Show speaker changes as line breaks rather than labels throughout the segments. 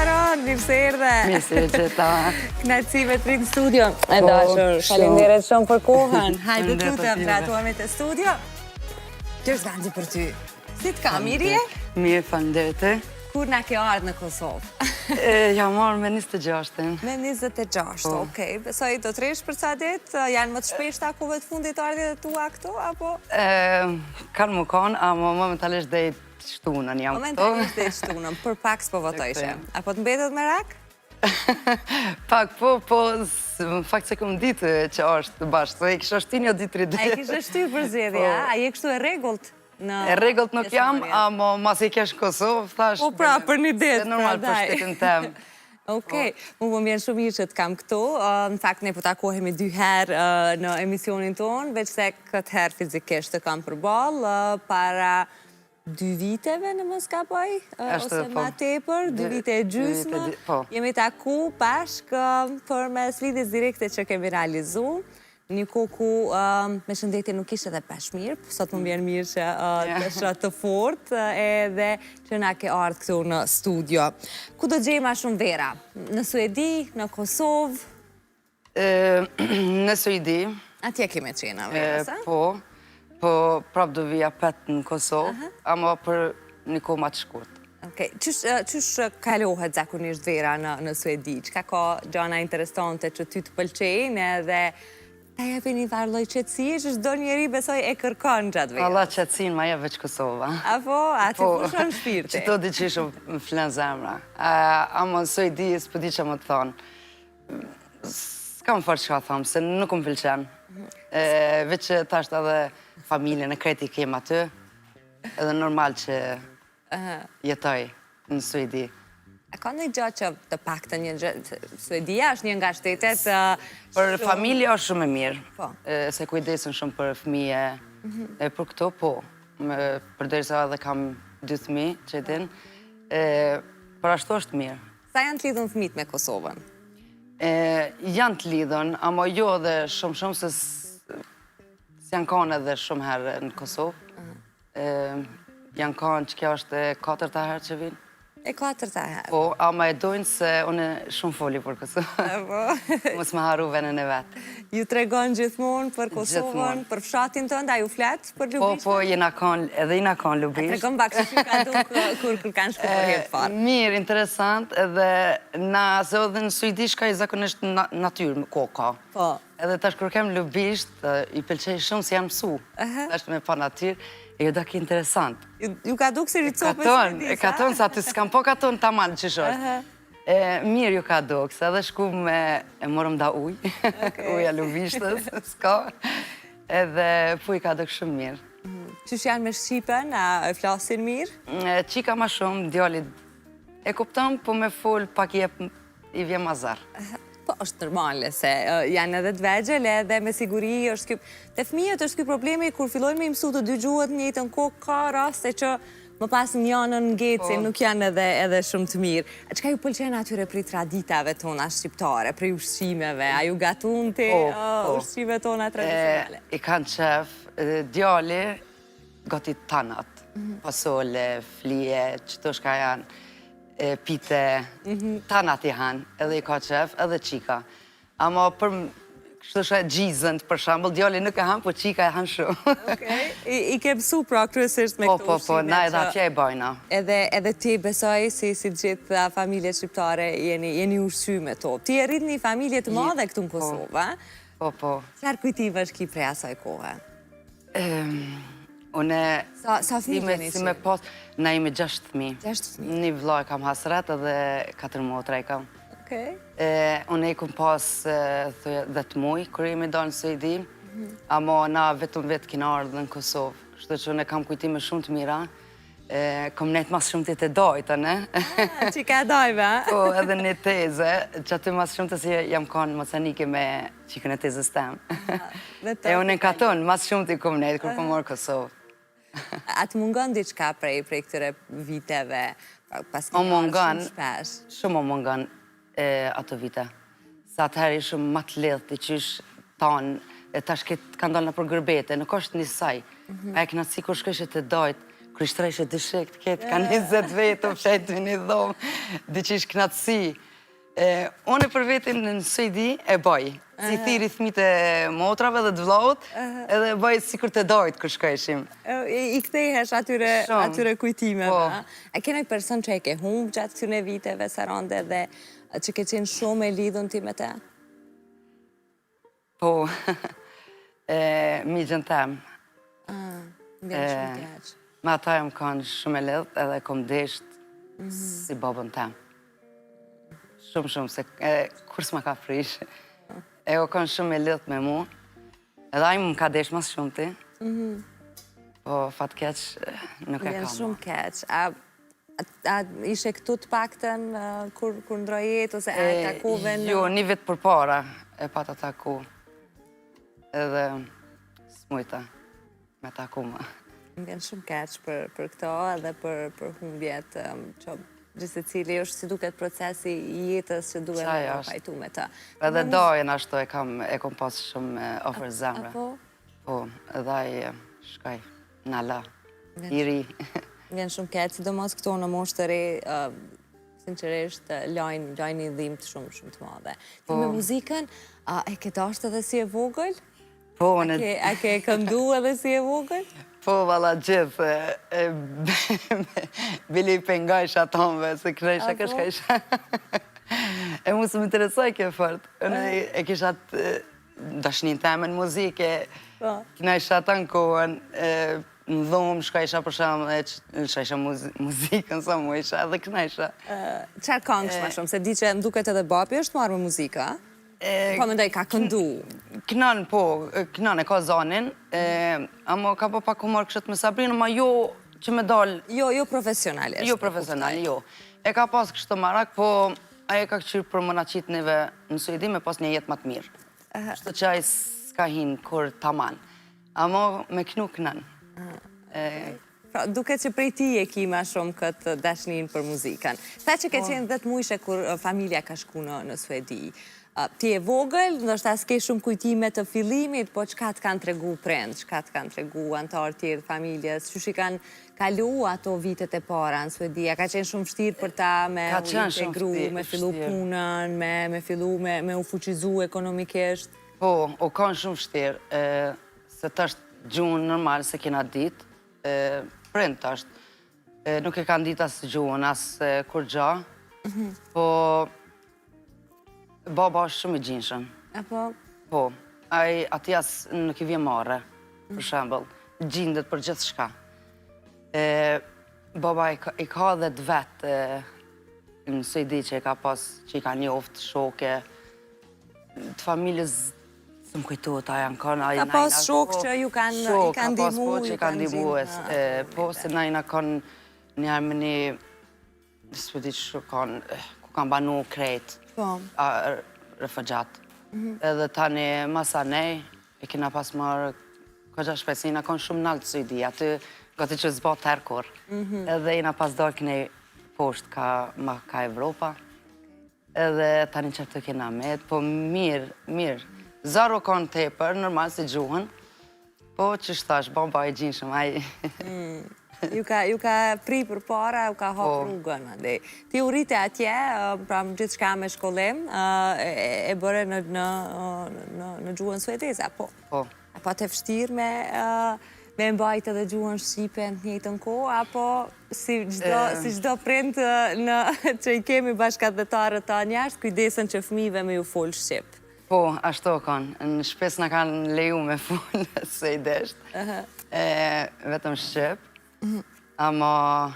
Saron, mirë se erdhe.
Mirë se ju gjeta.
Kënaqësi me të prit në studio. E
Po,
dashur,
shumë.
faleminderit shumë për kohën. Hajde
Faleminderit
lutem,
për
trajtohemi te studio. Kjo është vendi për ty. Si të kam, mirë je?
Mirë, faleminderit.
Kur na ke ardhë në Kosovë?
E, Jam ardhë me 26-ën.
Me 26,
Po.
okej. Besoj do të resh për ca ditë, janë më të shpeshta kohëve të fundit ardhjet e tua këtu, apo?
E, Kanë më konë, ama momentalisht deri shtunën jam këtu.
Momentalisht deri shtunën, për pak s'po votojshe. Apo të mbetet merak?
Pak po, po, në fakt s'e kom ditë që është bashkë, se e kisha shty një ditë, tri
A e
ditë.
kishe shty për zgjedhje,
Po.
a? A je kështu e rregullt? Në
E rregullt nuk jam,
pjesëmarrje?
ama masi e kesh në Kosovë, thash...
Po pra, për një ditë,
Se normal për
prandaj.
shtetin tem.
Okej, mu po më vjen shumë mirë që të kam këtu. Në fakt, ne po takohemi dy herë në emisionin tonë, veç se këtë herë fizikisht të kam përballë, para dy viteve në mos gaboj,
Ashtu,
ose
po.
ma tepër, dy vite e
dy vite
gjysmë.
po.
Jemi taku bashkë përmes lidhjes direkte që kemi realizu. Një kohë ku me shëndetje nuk ishe dhe bash mirë, sot më vjen mirë që të shoh të fort edhe që na ke ardhë këtu në studio. Ku do gjejmë ma shumë vera? Në Suedi, në Kosovë?
Në Suedi.
Atje kemi qenë verës, a?
Po, po prap do vija pet në Kosovë, ama për një kohë ma të shkurt.
Okej, qysh kalohet zakonisht vera në Suedi? Çka ka gjana interesante që ty të pëlqejnë edhe ta jepin një farë lloj qetësie që çdo njeri besoj e kërkon gjatë verës?
Valla qetësinë ma jep veç Kosova.
Apo, aty
Po,
pushon shpirti?
Që to di që shumë më flen zemra. Ama në Suedi, s'po di që më të thonë. S'kam fort çka thonë, se nuk më pëlqen. Veç që tasht edhe familjen e krejt i kem aty, edhe normal që jetoj në Suedi.
A ka një gjë që të paktën një gjë, Suedia është një nga shtetet
Për
shumë
familje është shumë e mirë,
Po.
se kujdesen shumë për fëmijë, e për këto po, përderisa edhe kam dy fëmijë që e din, për ashtu është mirë.
Sa janë të lidhun fëmijët me Kosovën?
Janë të lidhun, ama jo edhe shumë shumë se s'janë kanë edhe shumë herë në Kosovë. Janë kanë që kjo është e katërta herë që vinë.
E katërta herë.
Po, ama e dojnë se unë shumë foli për Kosovë.
Po.
Mos me harru venin e vetë.
Ju tregon gjithmonë për Kosovën,
Gjithmonë.
për fshatin tënd, a ju flet për
Po,
Lubishtën?
po, jena kanë, edhe jena kanë Lubisht.
Tregon pak se si ka duk kur kur kanë shku për herë të parë.
Mirë, interesant, edhe na, se edhe në Suedi shkaj zakonisht në natyrë, ko ka.
Po.
Edhe tash kur kem Lubisht, i pëlqej shumë se jam mësu. Tash me pa natyrë, e ju dak interesant.
Ju, ju ka duk si ricopë
Katon, e katon, sa aty s'kam po katon taman që është. E, mirë ju ka duk, se edhe shku me, e morëm da ujë, uja Lubishtës, s'ka, edhe po i ka duk shumë mirë.
Qysh janë me Shqipen, a e flasin mirë?
E, Qika ma shumë, djali e kupton, po me fol pak i jep, i vjen ma zor.
Po, është normale, se janë edhe të vegjël edhe me siguri është ky... Te fëmijët është ky problemi kur fillojnë me i mësu të dy gjuhët në njëjtën kohë, ka raste që më pas njënën ngecin,
Po.
nuk janë edhe, edhe shumë të mirë. Çka ju pëlqen atyre prej traditave tona shqiptare, prej ushqimeve? A ju gatun ti
Po, po.
ushqimet tona tradicionale?
E, I kanë qef, djali, gati tanat, fasole, flije, qëto shka janë, e, pite, tanat i hanë, edhe i ka qef, edhe qika. Ama për kështu shë gjizën, për shembull, djali nuk e han, po qika e han shumë.
Okej. I, I ke mësu pra kryesisht me
Po,
këto
po, po,
ushqime
na edhe
që-
atje e bajna.
Edhe, edhe ti besoj si, si të gjitha familjet shqiptare jeni, jeni ushqy me to. Ti e rrit një familje të madhe këtu në Kosovë, a?
Po, po.
Çfarë kujtimesh ki prej asaj kohe?
Une,
Sa, sa
si
fëmijë
me,
keni
si me
qenë?
pas, na jemi gjashtë fëmijë.
Gjashtë fëmijë.
Një vlla e kam hasret edhe katër motra i kam.
Okej.
E, unë i kom pas, e, thoja, 10 muj, kur jemi dalë në Suedi, ama na vetëm vetë kina ardhë në Kosovë. Kështu që unë kam kujtime shumë të mira. E, kom nejt mas shumë të të dajtë, ne?
Ah, Që ka dajve, a?
Po, edhe një teze, që aty mas shumë të si jam kanë mocanike me qikën e tezës tem.
Dhe të
E unë në katon, mas shumë të i kom nejt, kur kom marrë Kosovë.
A të mungon diçka prej, prej këtyre viteve? Pas
O mungon,
shumë shpesh.
shumë o mungon e, ato vite. Sa atëherë ishëm ma të lidhë, i qysh tanë, e tash këtë kanë dalë në për gërbete, nuk është një saj. Mm -hmm. A e kënaqësi kur shkojshe të dajt, Kur i shtrojshe dyshekt, ketë ka 20 vetë, fjetë në një dhomë, diqysh knaqësi. Unë për vetin në Suedi e boj, si thirri thmit e motrave dhe të vllaut, edhe e boj sikur te dajt kur shkojshim.
I kthehesh atyre, atyre kujtimeve. Po. A ke ndonjë person që e ke humbë gjatë këtyre viteve, Sarande, dhe që ke qenë shumë e lidhun ti me te?
Po, mixhën tem.
Ah, më shumë keq.
Me ata jam kanë shumë e lidht edhe kom desht mhm. si babën tem. Shumë shumë, se kurrë s'ma ka prish. E o kanë shumë e lidht me mu. Edhe ai më ka desht ma s'shumti. Mhm. Po, fatkeq, nuk e kam.
Shumë keq. A A ishe këtu të paktën kur kur ndroi jetë ose a e takove
në Jo, një vit përpara e pata taku. Edhe s'mujta me taku
më. Më vjen shumë keq për për këto edhe për për humbjet që gjithsecili është si duket procesi i jetës që duhet me pajtu me
të. Edhe dajën ashtu e kam e kom pas shumë afër zemre. Po? Po, edhe ai shkoi. Na la. I
ri. Vjen shumë keq, sidomos këto në moshë të re, sinqerisht, lajnë, lajnë një dhimbje shumë, shumë të madhe. Ti me po. muzikën, a e ke dashtë edhe si e vogël?
Po, në...
A ke këndu edhe si e vogël?
Po, valla gjithë, bile i pengojsha tonve, se knojsha, po? këshkajsha. E mu s'më interesojke fort, unë e kisha dashnin teme në muzikë, po. knojsha tanë kohën, në dhomë, shkojsha për shumë, e lëshojsha muzikën, sa mujsha, edhe knojsha.
Çfarë kangësh ma shumë, se di që më duket edhe babi është marrë me muzikë, a? Po mendoj ka këndu.
Knon, po, knon e ka zanin, ama ka po pak u marrë kështu me Sabrinë, ma jo që me
dalë... Jo, jo profesionalisht.
Jo profesional, jo. E ka pas kështu marak, po Ai e ka këqyrë për me na qitë neve në Suedi me pas një jetë ma të mirë. Kështu që ai s'ka hinë kurrë taman. Amo me knu knon.
Pra, duket që prej tij e ki ma shumë këtë dashnin për muzikën. Tha që ke po. qenë 10 mujshe kur familja ka shku në, në Suedi. Ti e vogël, ndoshta s'ke shumë kujtime të fillimit, po çka të kanë tregu prindt, çka të kanë tregu anëtarë tjerë të familjes, qysh i kanë kalu ato vitet e para në Suedi, a ka qenë shumë vështirë për ta me u integru, me fillu punën, me, me fillu me, me u fuqizu ekonomikisht?
Po, u kanë shumë vështirë, se tash gjuhën normal s'e kena ditë, prindt tash, nuk e kanë ditë as gjuhën, as kurgja, mhm. po Baba është shumë i gjinshëm.
Apo?
Po, ai atij as nuk i vjen marre, për mm. shembull, gjindet për gjithçka. E, baba i ka, i ka dhe të vetë në Suedi që e ka pas, që i ka njoft, shoke, të familjes s'më kujtohet a janë
kanë, a Ka pas shokë që ju kanë, i kanë
ndihmu, po, që i kanë ndihmu, po, se na jena kanë njëherë me një S'po di që kanë, ku kanë banu krejt, po. refugjat. Mhm. Edhe tani masanej, e kena pas marrë, kogja shpejt, se jena konë shumë naltë Suedi, aty gati që s'ba terr kurrë. Mhm. Edhe jena pas dalë kënej poshtë ka, ma, ka Evropa. Edhe tani qaty kena met, po mirë, mirë. Zor u konë tepër, normal se gjuhën, po qysh thash, baba i gjinshëm, ai.
Mm. Ju ka, ju ka pri përpara, ju ka hap po. rrugën, mandej. Ti u rrite atje, pra gjithçka me shkollim, e, e bëre në, në, në, në gjuhën suedeze, apo?
Po.
A pate vështirë me, me mbajt edhe gjuhën shqipe në të njëjtën kohë, apo si çdo, si çdo prind në, që i kemi bashkatdhetarët tanë jashtë, kujdesen që fëmijëve me ju folë
shqip? Po, ashtu o konë. Në shpi s'na kanë leju me folë suedisht. Vetëm shqip. Mhm. Ama,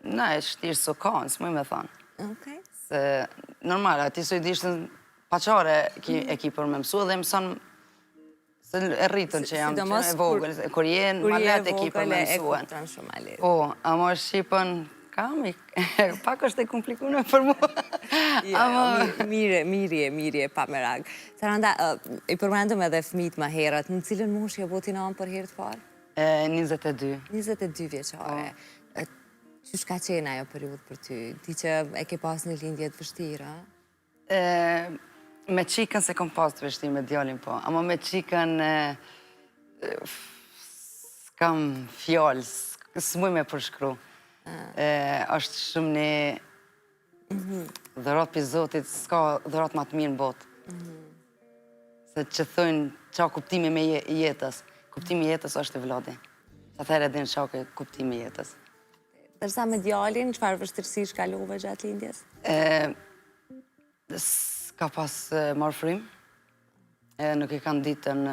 na e vështirë s'u konë, s'muj me thonë. Se, normal, aty suedishtën pa qare mhm. e ki për me mësu edhe mëson Se e rritën që jam që e vogël, kur je ma lehtë e ki për me mësuen. Po, ama shqipen, kam, pak është e komplikume për
mua. Jo, jo, mire, mire, mire, pa merak. Saranda, i përmendëm edhe fmijt ma herët, në cilën moshë je bo ti nanë për herë të
parë? 22.
22 vjeçare. Po. Qysh ka qenë ajo periudhë për ty? Di që e ke pas një lindje të vështirë, a?
Me qikën s'e kom pas të vështirë me djalin po, ama me qikën... S'kam fjalë, s'muj me përshkru. Është shumë një mhm. dhuratë prej Zotit, s'ka dhuratë ma të mirë në botë. Mhm. Se që thojnë ça kuptimi me jetës. Kuptimi i jetës është evladi. Atëherë e din ça ke kuptimi i jetës.
Ndërsa me djalin, çfarë vështirësish kalove gjatë lindjes?
S'ka pas marrë frymë, nuk e kanë ditën,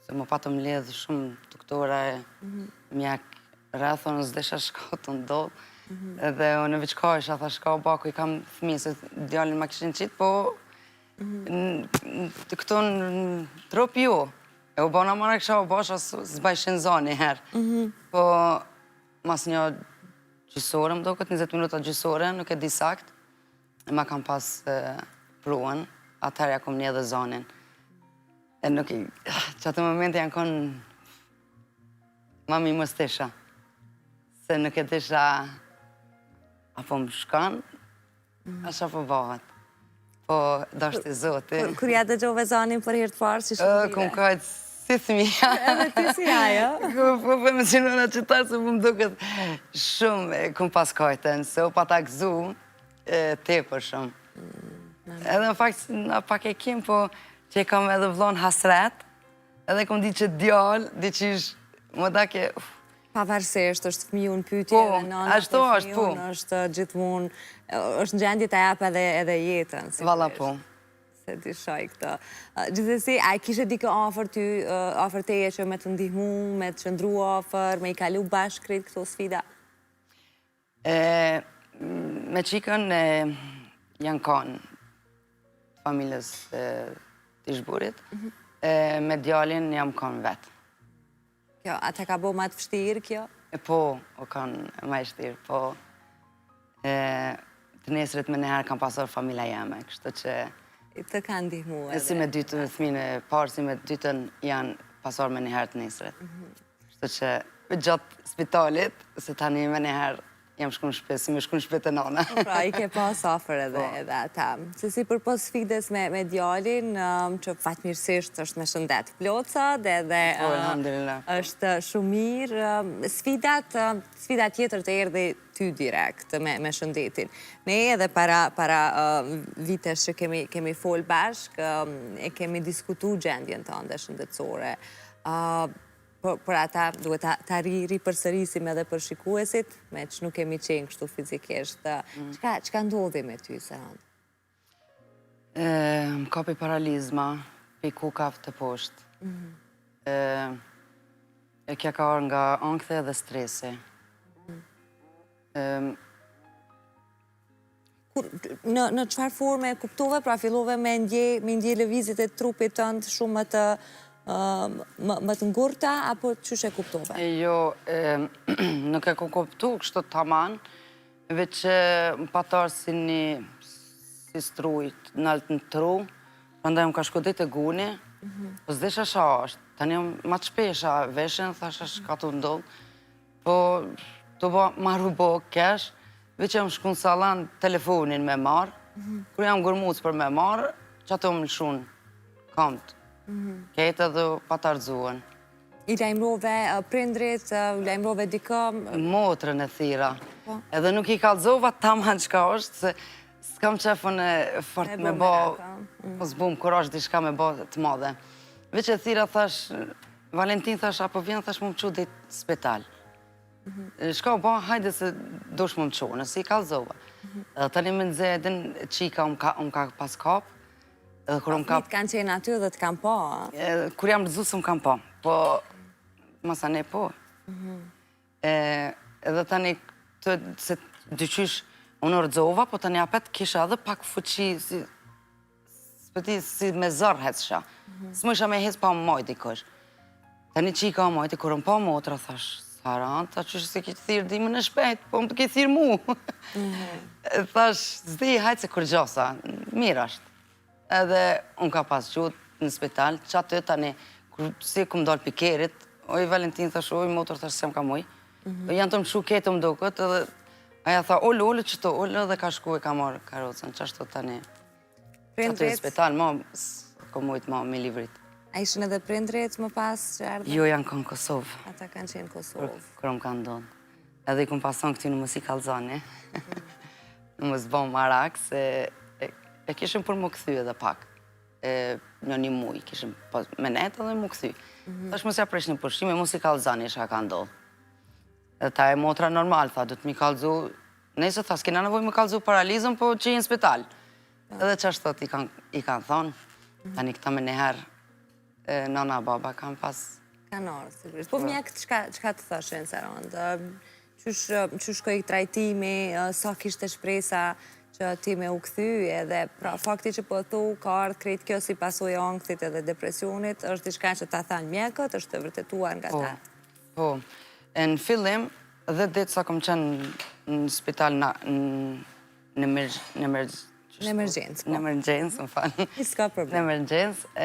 se më patën mledhë shumë doktora e mhm. mjek rreth, unë s'disha shka tu ndodhë, mhm. edhe unë veç kajsha, thash shka u ba, ku i kam fëmi, se djalin ma kishin qitë, po mhm. këto në trup jo, e u bona mara kësha u basha, s'bajshin za një herë, po mas një gjysore, më doket 20 minuta gjysore, nuk e di sakt, E ma kam pas pruën, atëherë ja kom ni edhe zonin. E nuk i... Që atë moment janë konë... Ma mirë mos t'isha. Se nuk e disha... A po më shkon, mm. a ça po bëhet. Po, dashti Zoti.
Kur ja dëgjove zanin për herë të parë, si shumë
Kom kajtë si thmija.
Edhe ti si ajo.
Po, po, po, më qenë që ta se po më duket shumë, kom pas kajtën, se u pata gëzu, Tepër shumë. Edhe në fakt, na pak e kim, po që e kam edhe vllon hasret, edhe kom di që djalë, di që ish, më da ke...
Pavarësisht, është fëmiu në pyetje
po, dhe nëna ashtu është, po.
është gjithmonë, është në gjendje ta jap edhe, edhe jetën.
Valla po.
S'e dyshoj këtë. Gjithsesi, a e kishe dikë afër ty, afër teje që me të ndihmu, me të qëndru afër, me i kalu bashkë krejt këto sfida?
E, me çikën e, janë kanë familjes të ish-burrit, mhm. e, me djalin jam kanë vetë.
Kjo, a ta ka bo ma të vështirë kjo?
E po, o kanë ma e vështirë, po e, të nesrit menjëherë kanë pas ardhë familja jeme, kështu që...
Të kanë ndihmu
edhe. Si me dytën, fëmijën e parë, si me dytën janë pas ardhë menjëherë të nesrit. Mhm. Kështu që gjatë spitalit, se tani menjëherë jam shku në shpi, si me shku në shpi te nana.
Po pra, i ke pas afër edhe, po. edhe ata. Se si përpos sfidës me, me djalin, um, që fatmirësisht është me shëndet plotë sot, edhe
po, um,
është shumë mirë. Um, sfidat, sfida tjetër të erdhi ty direkt me, me shëndetin. Ne edhe para, para uh, vitesh që kemi, kemi fol bashkë, e kemi diskutu gjendjen tënde shëndetësore. Uh, Por ata duhet ta, ta ri, ripërsërisim edhe për shikuesit, meqë nuk kemi qenë kështu fizikisht. Mm. Çka, çka ndodhi me ty, Sarandë?
Më kapi paralizma, prej kokave te poshtë. Mm -hmm. E kjo ka ardhë nga ankthi dhe stresi.
Mm. Kur, në, në çfarë forme e kuptove, pra fillove me ndje, me ndje lëvizjet e trupit tënd shumë më të, më, më të ngurta, apo qysh e kuptove?
Jo, e, nuk e kom kuptu kështu taman, veç më pat ardhë si një si strujë nalt në tru, prandaj më ka shku deri te guni, mhm. po s'disha ça është, tani ma të shpesha veshin, thasha shka tu ndodhë, Po, tu bo, maru bo kesh, veç jam shku në sallon telefonin me marrë, mhm. kur jam gërmuc për me marrë, qato më lëshun kamët. Mm Kejt edhe pata rrëzuen.
I lajmërove prindrit, lajmërove dikë?
Motrën e thirra. Po. Edhe nuk i kallzova taman çka është, se s'kam qef unë fort me bo, mm. po s'bum, kur është diçka me bo të madhe. Veç e thirra, thash, Valentin, thash, a po vjen, thash, me më çu deri n'spital. Mhm. Shka u ba, hajde se dush me më çu, nëse i kallzova. Mhm. Edhe tani me nëze edin, qika më ka, më ka pas kap,
edhe kur më kap... kanë qenë aty dhe të kanë pa,
a? Kur jam rrëzu, s'më kanë pa, po, masanej po. Mhm. Edhe tani, të, se dyqysh, unë u rrëzova, po tani apet kisha edhe pak fuqi, si, S'po di si me zor hecsha. Mhm. S'mujsha me hec pa më majt dikush. Tani qika më majti, kur më pa motra, thash, Saranda, ta qysh s'e ki thirrë ndihmën e shpejt, po më ke thirrë mu. Mhm. Thash, s'di, hajt se kurgjo s'a, mirë është. Edhe unë ka pas gjutë në spital, që aty tani, kur si kum dalë pi kerrit, oj Valentin, thash, oj motër, thash, s'jam ka muj. Mm Janë tu më çu ketë më duket, edhe aja tha, ulu, ulu, qëtu, ulu, dhe ka shku e ka marrë karrocën, qashtu tani. Qaty në spital, ma, s'kom mujtë ma me livrit.
A ishin edhe prindrit më pas që
erdhën? Jo, janë konë Kosovë.
Ata kanë qenë Kosovë.
Kur më ka ndodhë. Edhe i kom pas thonë këtyne mos i kallzoni. Në mos bo marak, se e kishim për m'u kthy edhe pak. E, një një muj, kishim po, me netë edhe m'u kthy. Mm Thash mos ja prishni pushime, mos i kallzoni çka ka ndodhë. Edhe ta e motra normal, tha, do të m'i kallzu, nëse tha, s'kena nevojë me kallzu paralizën, po që je në spital. Edhe qashtu i kanë i kanë thonë, tani këta menjëherë, nana, baba kanë
pas... Kanë ardhë, sigurisht. Po mjekët, çka të thoshin, Sarandë? Qysh, qysh shkoi trajtimi, sa kishte shpresa që ti me u kthy, edhe pra fakti që po thu ka ardhë krejt kjo si pasojë e ankthit edhe depresionit, është diçka që ta thanë mjekët, është e vërtetuar nga
po,
ta.
Po, e në fillim, dhe ditë sa kom qenë në spital në Në
emergjencë,
po. Në emergjencë, më fal.
S'ka problem.
Në emergjencë,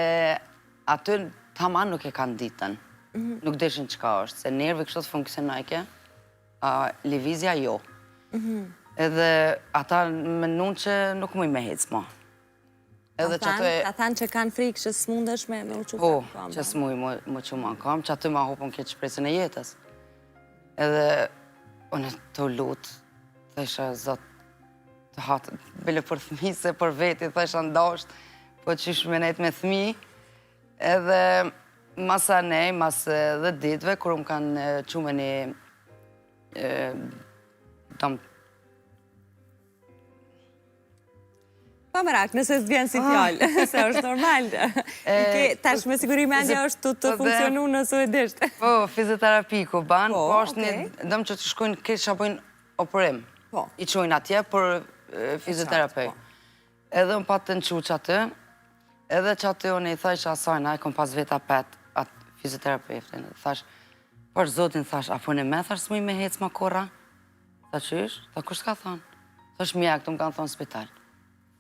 aty taman nuk e kanë ditën. Mhm. Nuk dishin çka është, se nervi kështu të funksionojke, a lëvizja jo. Mhm. Edhe ata menun që nuk muj me hecë ma.
Edhe që aty... Ta thanë që kanë frikë që s'mundesh me u
çu Po, që s'muj me u çu ma në kamë, që aty ma hupën këtë shpresën e jetës. Edhe, unë tu lutë, thojsha, zot, të hatë, bile për thmi, se për veti, thojsha n'dasht, po qysh me nejtë me thmi. Edhe, masanej, mas dhetë ditëve, kur më kanë çu me një, dom,
Pa merak, nëse s'vjen si ah. fjalë, se është normal. Tash me siguri mendja është tu të po funksionu në suedisht.
Po, fizioterapi ku ban, po, po është një dëm që të shkojnë këtë që bëjnë operim. Po. I çojnë atje për fizioterapi. Po. Edhe më patën çu qaty, edhe qaty unë i thashë asaj, na e kom pas vetë apet, atë fizioterapeutin, thash, për zotin, thash, a po në me, thash, s'muj me hecë ma kurra? Tha qysh? Tha kush t'ka thonë? Thash mjekët më kanë thonë spital.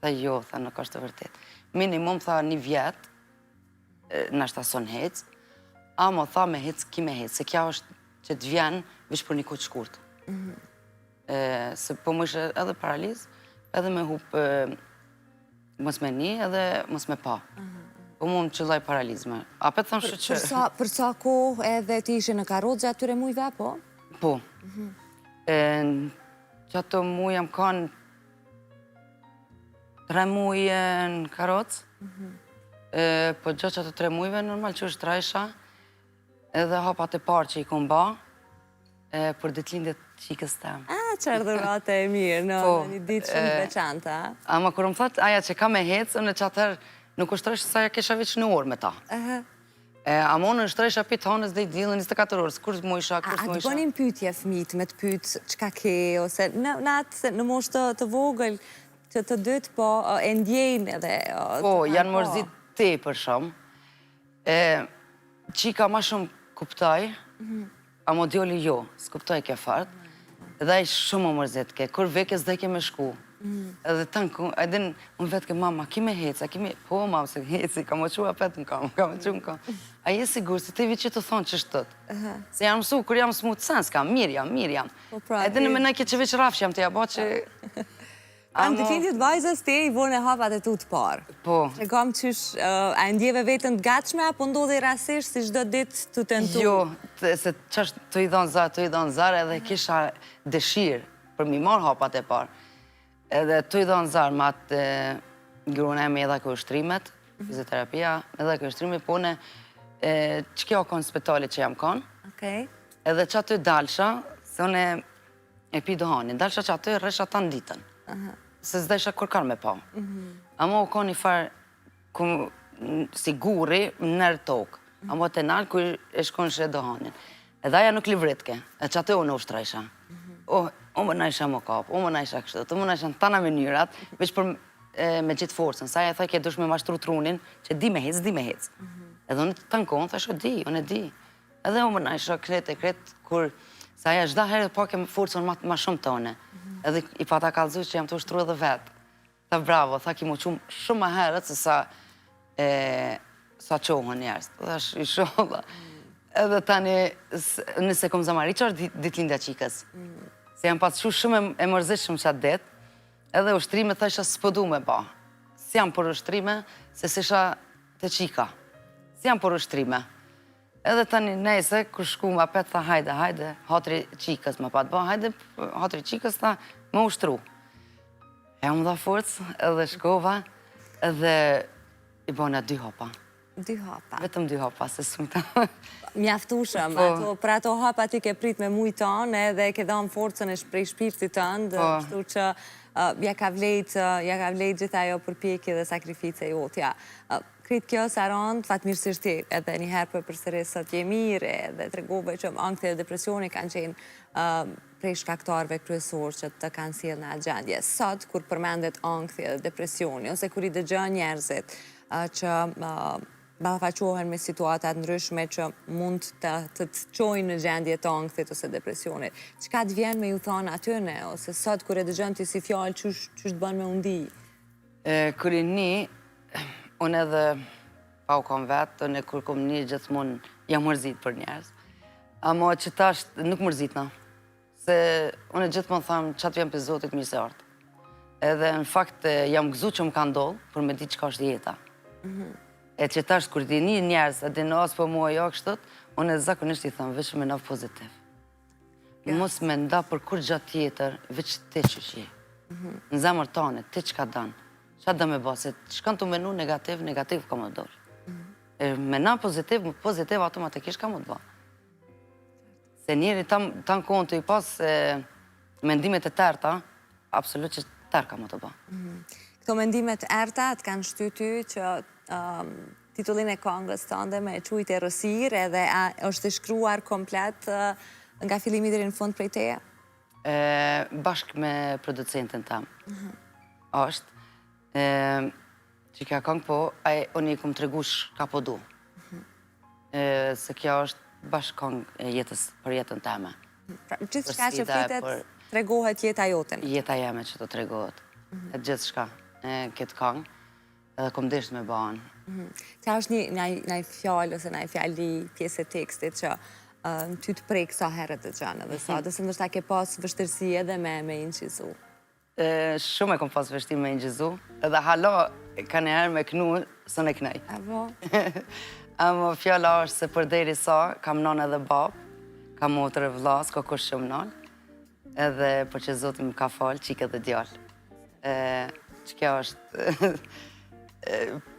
Tha jo, tha nuk është e vërtet. Minimum tha një vjet, nashta s'un hec, amo tha me hec, ki me hec, se kja është që të vjen, veç për një kohë të shkurt. Mm -hmm. se po më ishe edhe paralizë, edhe me hup Mos me ni edhe mos me pa. Po mu më qëlloi paralizme. Apet thëmë
shyqyr. Për sa, për sa kohë edhe ti ishe në karrocë gjatë atyre mujve, po?
Po. Mhm. E, qato muj jam kanë tre muj në karrocë. Mhm. E, po gjatë qato tre mujve, normal që ushtrojsha, edhe hapat e parë që i kom ba, E, për ditëlindje të qikës
tem. A, çfarë dhurate e mirë, në po, një ditë shumë të veçantë, a?
Ama kur më thotë aja që ka me hecë, unë qatëherë nuk ushtrojsha sa ja kisha veç një orë me ta. E, ama unë ushtrojsha pi t'hanës deri t'dielën 24 orë, kur s'mujsha, kur
s'mujsha. A të bënin pyetje fëmijët me të pyet çka ke, ose në, në atë në moshë të, të vogël, që të dytë, po e ndjejnë edhe...
Po, janë po. mërzit tepër shumë. E, qika ma shumë kuptoj, mhm. Amo djoli jo, s'kuptojke fort, dhe ai shumë u mërzitke, kur vike s'dojke me shku. Mm. Edhe tanë, edhe më vetke mama, ki me hec, a ki me, po mama, se heci, ka me u çu apet në kam, ka me u çu në kam. A je sigur, se ti veç tu thonë qështu. Se jam mësu, kur jam smutë, sen s'kam, mirë jam, mirë jam. Po pra, edhe në menojke që veç rrafsh jam tu ja bo që...
A në ditëlindje të vajzës ti i vone hapat e tu të parë.
Po.
Tregom qysh, a e ndjeve veten të gatshme, apo ndodhi rastësisht si çdo ditë tu tentu?
Jo, se qashtu tu i dhonë zor, tu i dhonë zor, edhe kisha dëshirë për m'i marrë hapat e parë. Edhe tu i dhonë zor me atë grunë e me edhe ke ushtrimet, mhm. fizioterapia, edhe ke ushtrimet, po në që kjo konë spitalit që jam konë.
Okej.
Edhe qaty dalsha, se unë E pi duhanin, dalsha qaty, rrisha tanë ditën. Se s'dojsha kërkan me pa. Mhm. Ama u kon një farë, ku, si guri, nër tokë. Mhm. Ama të nalë, ku e shkonshe duhanin. Edhe aja nuk livritke, e qaty unë ushtrojsha. Mhm. O, unë munojsha me kap, unë munojsha kështu, të munojsha në tana mënyrat, veç për me gjithë forcën. Sa aja thojke dush me mashtru trunin, që di me hec, di me hec. Edhe unë tanë kohën, thashë, di, unë e di. Edhe unë munojsha kret e kret, kur se aja çdo herë po ke forcën ma, ma shumë te une. Mhm. Edhe i pata kallzu që jam tu ushtru edhe vetë. Tha bravo, tha ki m'u çu shumë ma herët se sa, e, sa çohen njerëz. Thash, inshallah. Edhe tani, nëse kom zamari, që është ditëlindja qikës. Mm. Se jam pas çu shumë e mërzitshëm qatë ditë, edhe ushtrime thasha s'po du me ba. S'jam për ushtrime, se s'isha te qika. S'jam për ushtrime. Edhe tani nejse, kur shkum apet tha hajde, hajde, hatri qikës më pat ba, hajde, hatri qikës tha, me ushtru. E më dha forcë, edhe shkova, edhe i bona dy hapa.
Dy hapa.
Vetëm dy hapa, se s'mujta.
Mjaftushëm, po. ato, për ato hapa ti ke prit me mujt tanë edhe ke dhanë forcën e prej shpirtit tënd, po. kështu që ja ka vlejt, ja ka vlejt gjithë ajo përpjekje dhe sakrificë e jotja. Krejt kjo, Sarandë, fatmirësisht ti edhe një herë po e përsëris sot je mirë edhe tregove që ankthi dhe depresioni kanë qenë prej shkaktarëve kryesorë që të kanë sjellë në atë gjendje. Sot kur përmendet ankthi dhe depresioni ose kur i dëgjon njerëzit që ballafaqohen me situata të ndryshme që mund të të çojnë në gjendje të ankthit ose depresionit, çka të vjen me ju thanë atyne ose sot kur e dëgjon ti si fjalë qysh qysh të bën me u ndi?
Kur i ni, unë edhe pa u kom vetë, unë kur kom ni gjithmonë jam mërzit për njerëz. Amo që tash nuk mërzitna, se unë gjithmonë tham ça të vjen prej Zotit mirë se ardhtë. Edhe në fakt jam gëzu që më ka ndodhë, për me ditë çka është jeta. Mhm. E që tash kur t'i ni njerëz, e din os po mua jo kështu, unë zakonisht i tham veç mendo pozitiv. Mos mendo për kurgja tjetër, veç ti qysh je. Mhm. Në zemër tane, ti çka don, çka do me bo, se shkon tu menu negativ, negativ ka me dol. Mhm. E meno pozitiv, pozitiv automatikisht ka me të bo. Se njeri tan, tan kohën tu i pas e, mendimet e terta, absolut që terr ka me të bo.
Mhm. Këto mendimet e errta të kanë shty ty që um, titullin e kangës tënde me e qujt errësirë edhe a është e shkruar komplet nga fillimi deri në fund prej
teje? Bashkë me producentin tem. Mhm. Është. Që kjo kangë po, ai unë i kom tregu çka po du. Mhm. Se kjo është bashkë kangë e jetës, për jetën teme.
Pra, gjithçka që flitet, tregohet jeta jote.
Jeta jeme që të tregohet. Mhm. E gjithçka, e këtë kangë. Edhe kom desht me ba.
Mhm. Cila është një naj fjalë ose naj fjali pjesë e tekstit që në ty të prek sa herë të dëgjon edhe sa, mhm. dhe ndoshta ke pas vështirësi edhe me, me inqizu.
Shumë e kom pas vështirë me inqizu, edhe hala kanjëherë me knu, s'un e knoj.
Apo?
Amo fjala është se përderisa, kam nonë edhe babë, kam motër e vlla, s'ka kush që më Edhe për që Zoti më ka falë, qikë edhe djalë. Që kjo është...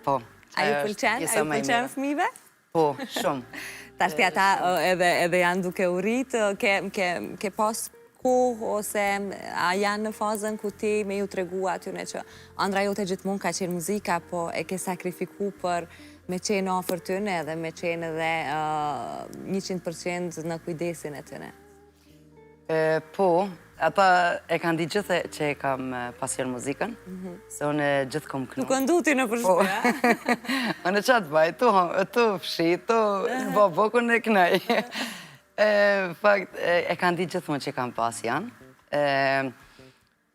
Po.
A ju pëlqen? A ju pëlqen fëmijëve?
Po, shumë.
Tashti ata edhe, edhe janë duke u rritë, ke, ke, ke pas kohë ose a janë në fazën ku ti me ju tregu atyne që andrra jote gjithmonë ka qenë muzika, po e ke sakrifiku për me qenë afër tyne edhe me qenë edhe 100% në kujdesin e tyne.
Po, ata e kanë ditë gjithë që e kam pasion muzikën, mhm. se unë gjithë kom
kënu. Tu këndu ti nëpër
po. shpi, Unë ça të baj, tu, tu fshi, tu bo bukën e kënoj. Fakt, e kanë ditë gjithmonë që kam pasion.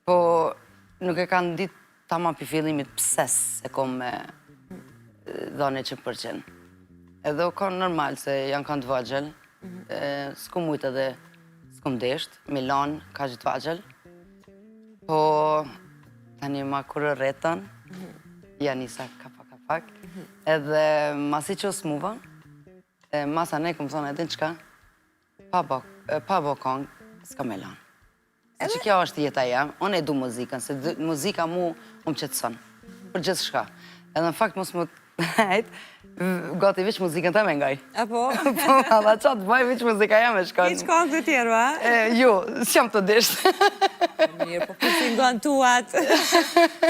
Po, nuk e kanë ditë tamam prej fillimit pse s'e kom dhënë 100%. Edhe u konë normal se janë kanë të vogël, mhm. s'kom mujtë edhe s'kom desht, me lanë kaq të vogël. Po, tani ma kur u rritën, mhm. ja nisa ka pak ka pak. Mhm. Edhe masi që u smuva, masanej kom thonë edhe në qka, pa bo, pa bo kongë, s'kam me lanë. Se që kjo është jeta jem, unë e du muzikën, se muzika mu më qetëson, për gjithçka. Edhe në fakt mos më hejt, gati veç muzikën teme ngaj.
Apo?
Po, alla ça të bëj, veç muzika jeme shkon.
Hiç kangë të tjerë, a?
Jo, s'jam tu deshtë.
Mirë, po kur s'i ngon tuat?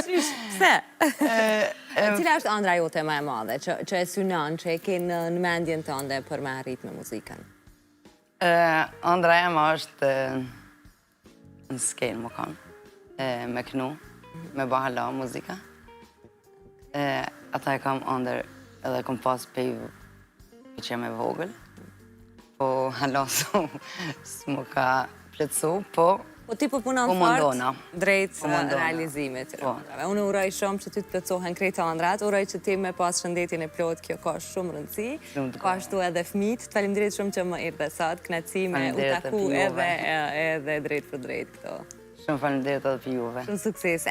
Qysh, pse? Cila është andrra jote më e madhe, që, që e synon, që e ke në, në mendjen tënde për me arrit me muzikën?
Andrra jeme është në skenë me kanë, me knu, me ba hala muzika. Ata e kam andërr edhe kom pas pej që jam e vogël, po hala s'mu ka plotësu,
po Po ti po punon po fort drejt po realizimit të po. ëndrrave. Unë uroj shumë që ty të plotësohen krejt ëndrrat, uroj që ti me pas shëndetin e plotë, kjo ka shumë rëndësi. Po ashtu edhe fëmijët. Të faleminderit shumë që më erdhe sot, kënaqësi me u taku edhe edhe drejtpërdrejt
këto. Shumë faleminderit edhe për juve.
Shumë suksese.